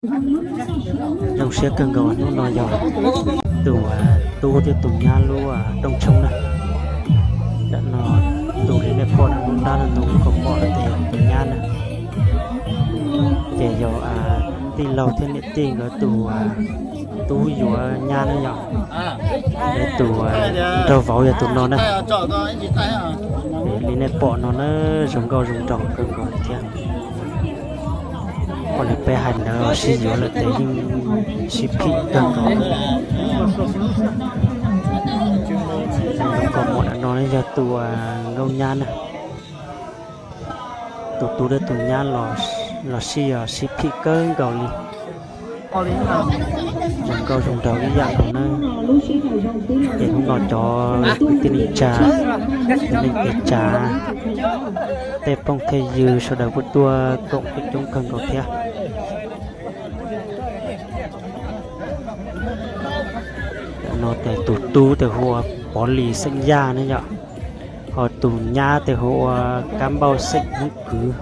Zoo siab kawg nkaus, hnub no yog tus tub thiab tus nyab lub rooj tshoob na. Ntawm no tus li nej pom nruab nrab no ntoo kaus mom no ces yog tus nyab na. Ces yog tij laug thiab niam tij nkawd tus tub yuav nyab na yom. Tus nraug vauv yog tus no na. Li nej pom no na, zoo nkauj zoo nraug kawg nkaus thiab. Ua li peb hais ntawd sib yuav lawm ces yeej sib phim kawg nkaus. Tus kaus mom no yog tus nkauj nyab na. Tus tub thiab tus nyab los sib, yog sib phim kawg nkaus li. Zoo nkauj zoo nraug ib yam nkaus na. Ces hnub no cov kwv tij neej tsa, cov neeg kev tsav, tej phooj tej ywg sawv daws kuj tuaj koom coob coob kawg nkaus thiab. No ces tus tub ces hu ua Pov Lis xeem Yaj ne yom, ho tus nyab ces hu ua Kab Npauj xeem Hmoob Kwv.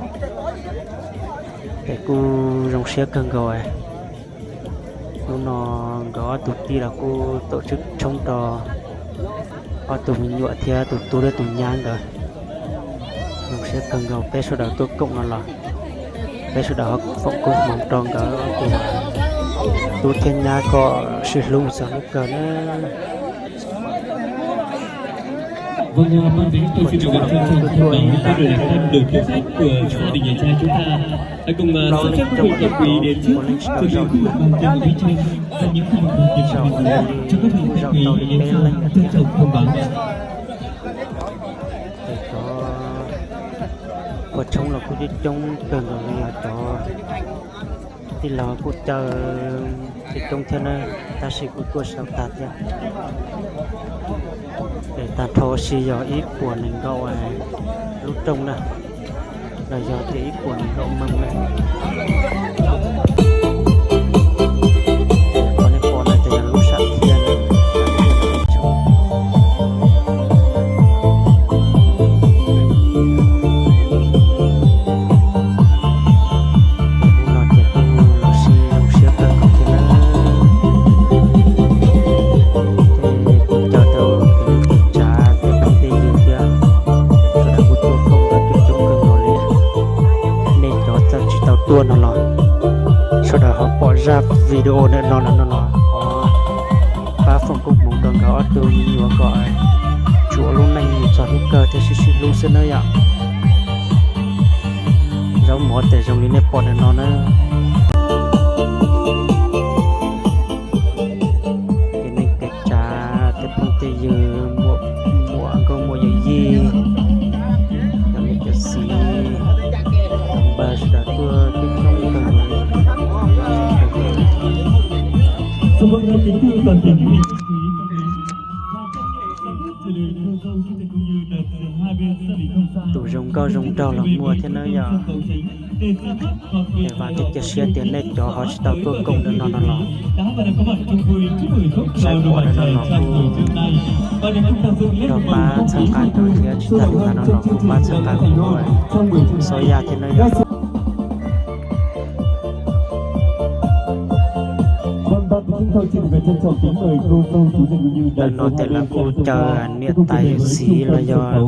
Ces kuj zoo siab kawg nkaus. Hnub no nkawd ob tug tij los kuj tau tshoob rau ob tug me nyuam thiab tus tub thiab tus nyab nkawd. Zoo siab kawg nkaus peb sawv daws tuaj koom no los peb sawv daws ho foom koob hmoov rau nkawd ob tug tub thiab nyab kom sib hlub txog hnub kawg na. Vâng, ban tổ chức xin được trân trọng thông báo các đoàn khách, đội chuyên trách của gia đình nhà trai chúng ta hãy cùng, à, sắp xếp các vị khách quý đến trước, chuẩn bị khu vực bàn tiệc ở phía trên và những khu vực bàn tiệc ở bên dưới cho các vị khách quý đến trước. Trân trọng thông báo. Cov ua tshoob los kuj coob coob kawg nkaus li, cov tij laug kuj caw coob coob thiab na, tab sis kuj tuaj tsis tau tag thiab. Ces tag nrho si yog ib puas nees nkaum lub rooj na, los yog tias ib puas nees nkaum meej na. Qhov nej pom no ces yog lub sam thiaj na. Hnub no ces kuj los sib zoo siab kawg nkaus thiab na. Ces kuj caw tau kwv tij neej tsa tej phooj tej ywg thiab sawv daws kuj tuaj koom nkawd coob coob kawg nkaus li. Nej cov txawm tsis tau tuaj no los sawv daws ho pom zaj video ntawm no no los ho pab foom koob hmoov rau nkawd ob tug me nyuam kom tsuav lub neej mus txog hnub kawg thiaj sib sib hlub xwb nawb yom. Zaub mov ces zoo li nej pom ntawm no na. Ces neeg kev tsav tej phooj tej ywg, muam nkauj muam yawm yij, cov niam cov txiv, cov npawg sawv daws tuaj coob coob kawg nkaus li. Tus zoo nkauj zoo nraug los muaj thiab nawb yom. Es vam thiab cia siab tias nej cov ho tsis tau tuaj koom ntawm no no los saib pom ntawm no los kuj nrog pab txhawb nqa nkawd thiab, tsis tas li ntawd no los kuj pab txhawb nqa kuv Xob Yaj thiab nawb yom. Ntawm no ces lawv kuj caw niam tais yawm txiv los yog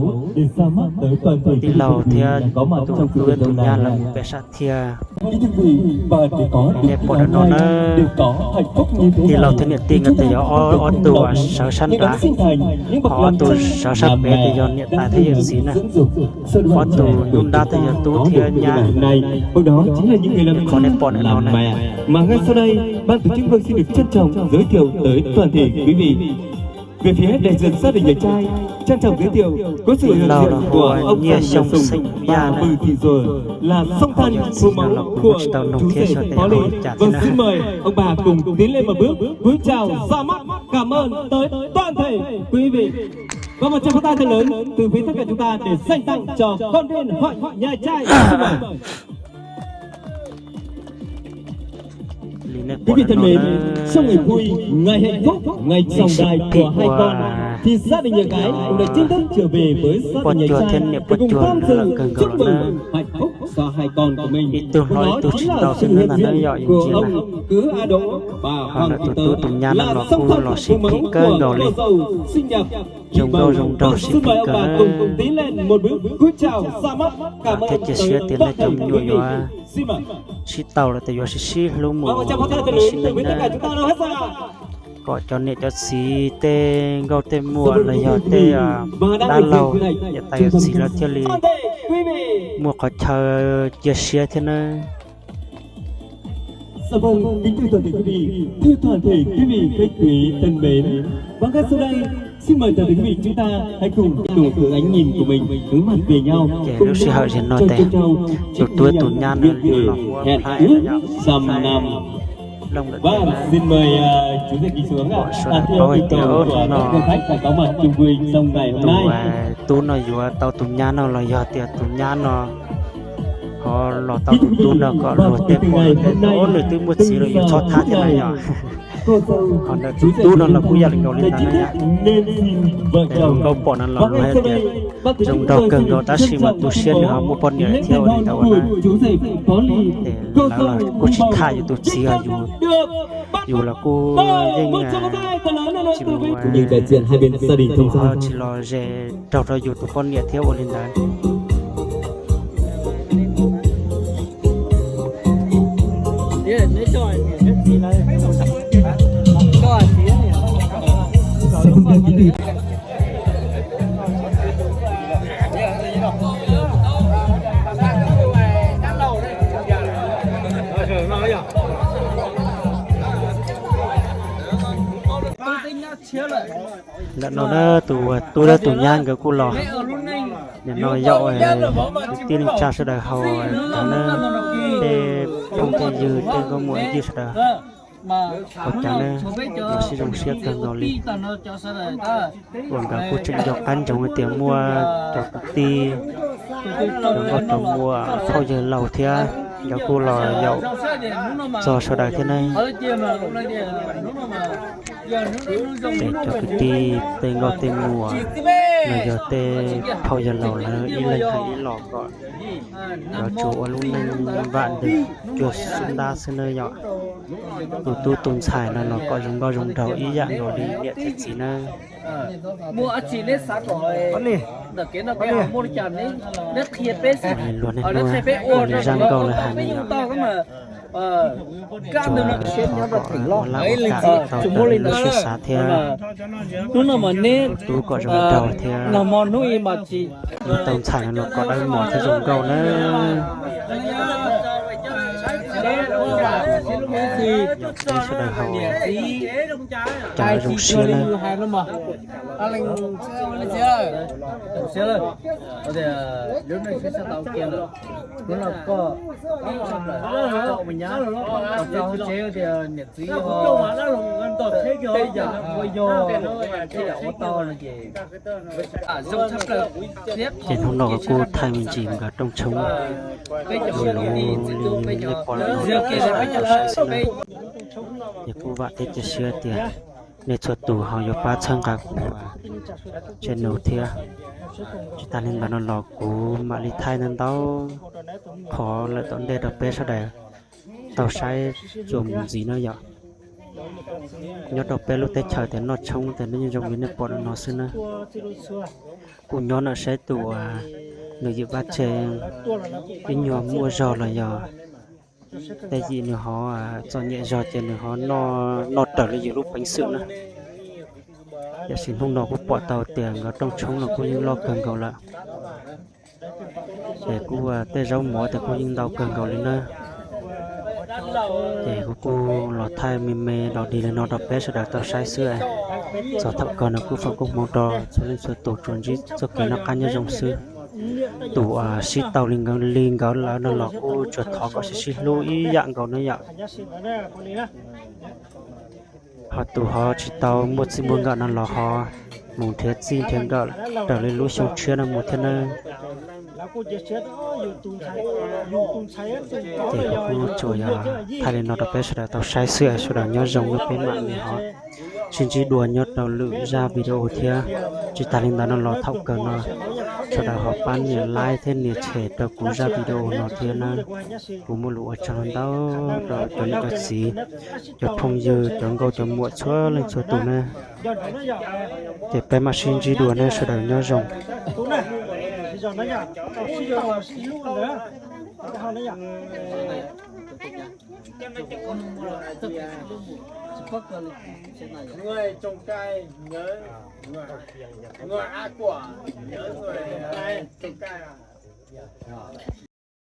tij laug thiab tus tub tus nyab lawv mus pem sam thiaj. Li nej pom ntawm no na, tij laug thiab niam tij nkawd ces yog ob tug sawv sab nrad, ho ob tug sawv sab pem ces yog niam tais thiab yawm txiv na. Ob tug nruab nrab ces yog tub thiab nyab. Qhov nej pom ntawm no na. Mà ngay sau đây, ban tổ chức Vâng xin được trân trọng giới thiệu tới toàn thể quý vị. Về phía đại diện gia đình nhà trai, trân trọng giới thiệu có sự hiện diện của ông Phan Văn Sùng và Bùi Thị Dùa là song thân của máu của chủ tịch Phó Lê. Vâng, xin mời ông bà cùng tiến lên một bước, cúi chào ra mắt, cảm ơn tới toàn thể quý vị. Có một tràng pháo tay thật lớn từ phía tất cả chúng ta để dành tặng cho con Liên Hội Nhà Trai. Quý vị thân mến, trong ngày vui, ngày hạnh phúc, ngày trọng đại của hai con, thì gia đình nhà gái cũng đã chính thức trở về với gia đình nhà trai để cùng tham dự chúc mừng hạnh phúc. Ib tug hlob ib tug tsis tau xwb ntag na yom, yus ntsia na. Ho ntawm tus tub tus nyab no los kuj los sib phim kawg nkaus li. Zoo nkauj zoo nraug sib phim kawg na. Thiab cia siab tias nej cov me nyuam yuav sib tau lawm tias yuav sib sib hlub mus ib sim neej na. Kom cov niam cov txiv tej nkauj tej muam los yog tej dab laug niam tais yawm txiv lawv thiaj li muaj qhov chaw cia siab thiab na. Xin mời toàn thể quý vị, chúng ta hãy cùng, cùng từ ánh nhìn của mình hướng mặt về nhau. Ces lub sij hawm zaum no tes tus tub tus nyab no los muab plaub lub ntawd pom sawv daws paub hais tias tus tub no yuav tau tus nyab no los yog tias tus nyab no ho los tau tus tub no kom luag tej pom tej tias nws twb muaj txiv lawm yus txhob thab thiab na yom. Ho ntawm tus tub no los kuj yam li nkaus li ntawd na yom. Tus nkauj pom no los luag hais tias zoo nraug kawg nkaus tab sis mas tu siab nws ho muaj poj niam thiab ua li ntawd ua na. Ces lawv los kuj tsis thab yus tus txiv, yus los kuj yeej tsis mus, tsis los ze raug rau yus tus poj niam thiab ua li ntawd. Ntawm no na tus tub thiab tus nyab nkawd kuj los. Nim no yog kwv tij neej tsa sawv daws hauv cov na, tej phooj tej ywg tej nkauj muam ywg sawv daws hauv cov na, los sib zoo siab kawg nkaus li. Uas nkawd kuj tseem nco qab ntsoov hais tias muaj cov kwv tij, cov nkauj cov muam phauj yawg laus thiab nkawd kuj los yaum txog sawv daws thiab na. Ces cov kwv tij tej nkauj tej muam los yog tej phauj yawg laus lawv ib leeg hais ib los kom lawv tsuas ua lub neej vam ntws cuag xub ntab xwb na yom. Tus tub tus ntxhais no los kom zoo nkauj zoo nraug ib yam nkaus li niam thiab txiv na. Luag niaj hnub ua li zaj nkauj lawv hais na yom. Tsuas thov kom ua laj ua kam tau raws li lub siab xav thiab. Tus tub kom zoo nraug thiab, tus ntxhais no los kom dawb mos thiab zoo nkauj na. Yog peb sawv daws hauv cov zoo siab na. Ces hnub no kuj thaij me ntsis nkawd rooj tshoob, tus lus li nej pom no rau peb sawv daws tau saib xwb na. Ces kuj vam thiab cia siab tias nej txhua tus ho yuav pab txhawb nqa kuv channel thiab. Tsis tas li ntawd no los kuv mam li thaij ntau ntau qhov lawm tom ntej rau peb sawv daws tau saib txuas mus ntxiv na yom. Nyob rau peb lub teb chaws tias noj tshoob tias nej yeej zoo li nej pom no xwb na. Kuj nyob no saib tus uas nws yim vaj tse ib nyuag muaj zog los yog tej yim nws ho txom nyem zog ces nws ho noj raws li yus lub peev xwm na. Tiam sis hnub no kuj pom tau tias nkawd rooj tshoob los kuj yeej loj kawg nkaus lawm. Ces kuj tej zaub mov tias kuj yeej ntau kawg nkaus li na. Ces kuv kuj los thaij me me los dig li no rau peb sawv daws tau saib xwb. Txog thaum kawg no kuj foom koob hmoov rau txhua leej txhua tus tsuas ntsib txoj kev noj qab nyob zoo xwb. Tus sib tau li nkawd li nkawd lawm no los kuj tsuas thov kom sib sib hlub ib yam nkaus na yom. Ho tus ho tsis tau muaj txij muaj nkawm no los ho mus nrhiav txij nrhiav nkawm raws li lub xyoo tshiab no mus thiab na. Ces kuv kuj tsuas yog thaij li no rau peb sawv daws tau saib xwb, sawv daws nyob zoo, peb mam li ho sib ntsib dua nyob rau lwm zaj video thiab. Tsis tas li ntawd no los thaum kawg no sawv daws ho pab nias like thiab nias share rau kuv zaj video no thiab na. Kuv muaj lus ua tsaug ntau rau cov niam cov txiv, cov phooj ywg, cov nkauj cov muam txhua leej txhua tus na. Ces peb mam sib ntsib dua na, sawv daws nyob zoo.